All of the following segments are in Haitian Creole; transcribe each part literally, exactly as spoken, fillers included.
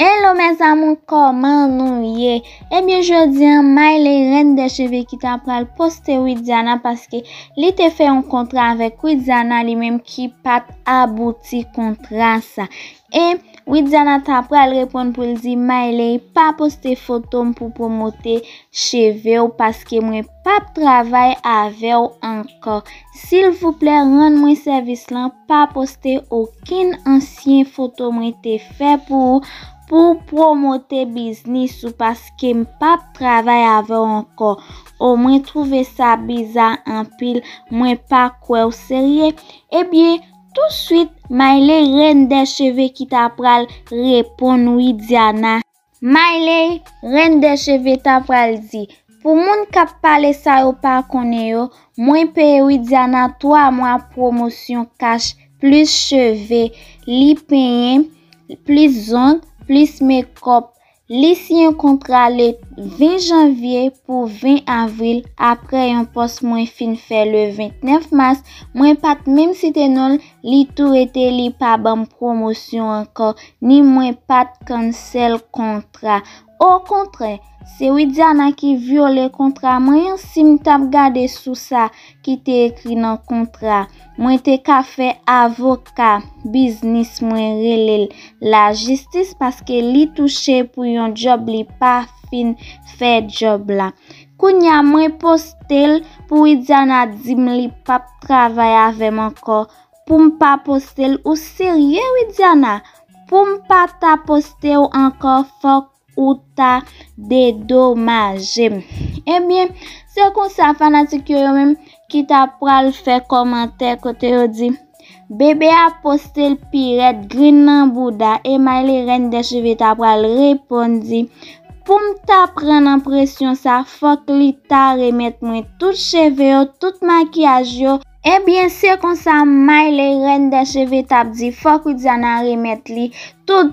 Hello mes amours, kòman nou ye? Ebyen jodi an, Mayley, reine des cheveux, ki ta pral poste Widiana paske li te fè yon kontra avèk Widiana, li menm ki pa t abouti kontra sa. E Widiana ta pral reponn pou l di, Mayley, pa poste foto m pou pwomote cheve w paske mwen p ap travay avè w ankò. Silvouplè, rann mwen sèvis lan, pa poste okenn ansyen foto mwen te fè pou ou pou pwomote biznis ou paske m p ap travay avè w ankò. O, mwen twouve sa biza anpil, mwen pa kwè w serye. Ebyen, touswit, Mayley, reine des cheveux, ki ta pral reponn Widiana. Mayley, reine des cheveux, ta pral di, pou moun k ap pale sa yo pa konnen yo, mwen peye Widiana twa mwa pwomosyon kach, plis cheve li penyen, plis zong, plis mekòp. Li siyen kontra le ven janvye pou ven avril, apre yon pòs mwen fin fè le vennèf mas. Mwen pa t menm site non l, li tou rete li pa ban m pwomosyon ankò, ni mwen pa t cancel kontra. Okontrè, se Widiana ki vyole kontra mwen an. Si m t ap gade sou sa ki te ekri nan kontra, mwen te ka fè avoka biznis mwen rele l lajistis paske li touche pou yon djòb li pa fin fè djòb la. Kounye a mwen poste l pou Widiana di m li p ap travay avè m ankò, pou m pa poste l. Ou serye, Widiana? Pou m pa ta poste w ankò, fòk ou ta dedomaje m. Ebyen, se konsa fanatik yo, yo menm ki ta pral fè kòmantè kote yo di, bebe a poste l pi rèd, grenn nan bouda, e Mayley, reine des cheveux, ta pral reponn di, pou m ta pran nan presyon sa, fòk li ta remèt mwen tout cheve yo, tout makiyaj yo. Ebyen, se konsa Mayley, reine des cheveux, t ap di, fòk Widiana remèt li tout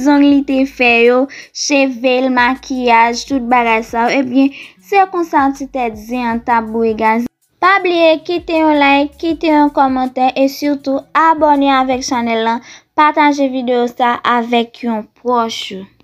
zong li te fè yo, cheve l, makiyaj, tout bagay sa yo. Ebyen, se konsa ti tèt zen an t ap boure gaz. Pa bliye kite yon like, kite yon kòmantè e sitou abòne avèk chanèl lan, pataje videyo sa avèk yon pwòch ou.